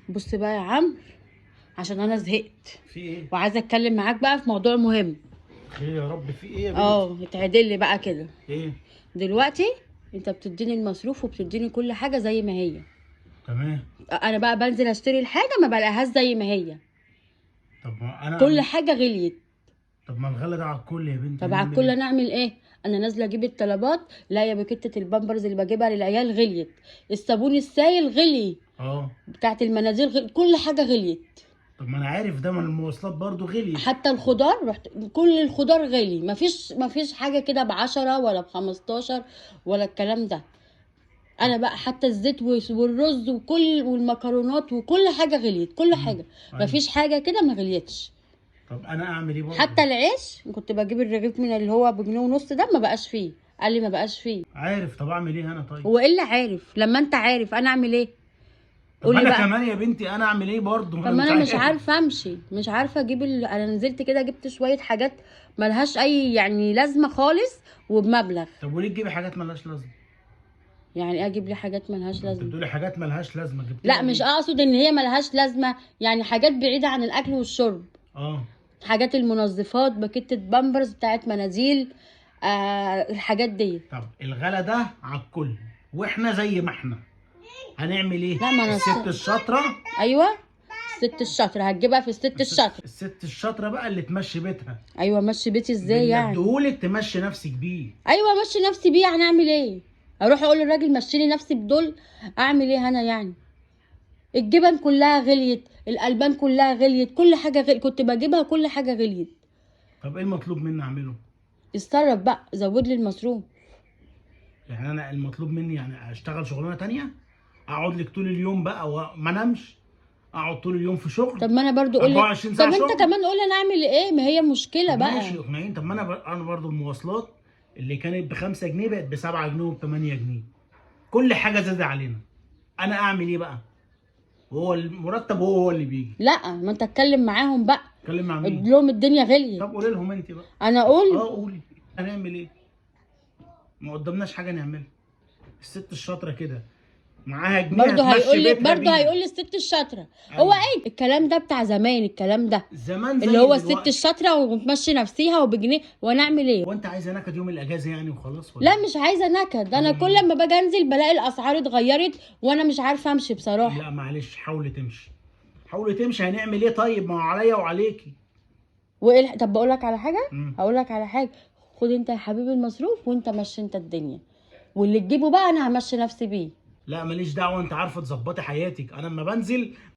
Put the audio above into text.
بص بقى يا عمرو، عشان انا زهقت في ايه؟ وعايزه اتكلم معاك بقى في موضوع مهم. خير يا رب، في ايه يا بنتي؟ اتعدل لي بقى كده. ايه؟ دلوقتي انت بتديني المصروف وبتديني كل حاجة زي ما هي. تمام. انا بقى بنزل اشتري الحاجة ما بلاقيهاش زي ما هي. طب ما انا كل حاجة غليت. طب ما الغلا ده على الكل يا بنتي. طب على هنعمل الكل إيه؟ انا اعمل ايه؟ انا نازله اجيب الطلبات، لا يا باكيته البامبرز اللي بجيبها للعيال غليت، الصابون السايل غلي، بتاعت المناديل غلي، كل حاجة غليت. طب ما انا عارف ده، ما المواصلات برضو غليت، حتى الخضار، رحت كل الخضار غلي، مفيش حاجة كده ب10 ولا ب15 ولا الكلام ده. انا بقى حتى الزيت والرز وكل والمكرونات وكل حاجة غليت، كل حاجة. مفيش حاجة كده ما غليتش. طب انا اعمل ايه برضه؟ حتى العيش كنت بجيب الرغيف من اللي هو بجنيه ونص ده ما بقاش فيه، قال لي ما بقاش فيه. عارف. طب اعمل ايه انا طيب؟ هو ايه اللي عارف؟ لما انت عارف انا اعمل ايه؟ طب قولي انا بقى. كمان يا بنتي انا اعمل ايه برضه؟ طب ما انا مش عارفه امشي، مش عارفه اجيب انا نزلت كده جبت شوية حاجات ملهاش اي يعني لازمه خالص وبمبلغ. طب وليه تجيبي حاجات ملهاش لازمه؟ يعني ايه اجيب لي حاجات ملهاش انت لازمه؟ بتقولي حاجات ملهاش لازمه، جبت لا مش اقصد ان هي ملهاش لازمه، يعني حاجات بعيدة عن الاكل والشرب. حاجات المنظفات، باكيتة بامبرز بتاعت مناديل، الحاجات دي. طب الغلا ده على الكل واحنا زي ما احنا هنعمل ايه؟ لا، ما انا الست الشاطره. ايوه الست الشاطره هتجيبها في الست الشاطره. الست الشاطره بقى اللي تمشي بيتها. ايوه مشي بيتي ازاي يعني؟ اديهولك تمشي نفسك بيه. ايوه مشي نفسي بيه، يعني اعمل ايه؟ اروح اقول للراجل مشيلي نفسي بدول؟ اعمل ايه انا يعني؟ الجبن كلها غليت، الالبان كلها غليت، كل حاجة غليت، كنت بجيبها كل حاجة غليت. طب ايه المطلوب مني اعمله؟ اتصرف بقى، زود لي المصروف. يعني انا المطلوب مني يعني اشتغل شغلانة تانية؟ اقعد لك طول اليوم بقى وما انامش؟ اقعد طول اليوم في شغل؟ طب ما انا برضو قول لي، 24 ساعة طب انت شغل؟ كمان قول لي انا اعمل ايه؟ ما هي مشكلة طب بقى. ماشي اقنعيني. طب ما انا برضو المواصلات اللي كانت ب5 جنيه بقت ب7 جنيه وب8 جنيه، كل حاجة زادت علينا. انا اعمل ايه بقى؟ وهو المرتب هو اللي بيجي. لا ما انت اتكلم معاهم بقى. اتكلم مع مين؟ قول لهم الدنيا غليت. طب قولي لهم انت بقى. انا اقول؟ قولي. هنعمل ايه؟ ما قدامناش حاجة نعملها. الست الشاطره كده معاها جنيه برضه هتمشي هيقول لي، بيتها برضه بيه. هيقول لي الست الشاطره. أيوة. هو ايه الكلام ده بتاع زمان؟ الكلام ده زمان زي اللي هو الست دلوقتي. الشاطره وتمشي نفسيها وبجنيه، وانا اعمل ايه؟ هو انت عايزه نكد يوم الاجازة يعني وخلاص ولا؟ لا مش عايزه نكد، انا كل لما باجي انزل بلاقي الاسعار اتغيرت وانا مش عارفه امشي بصراحة. لا معلش حاولي تمشي، حاولي تمشي. هنعمل ايه طيب؟ ما هو عليا وعليكي. وايه طب بقول لك على حاجة، هقول لك على حاجة. خد انت يا حبيبي المصروف وانت مشي انت الدنيا، واللي تجيبه بقى انا همشي نفسي بيه. لا ماليش دعوه، انت عارفه تظبطي حياتك. انا لما بنزل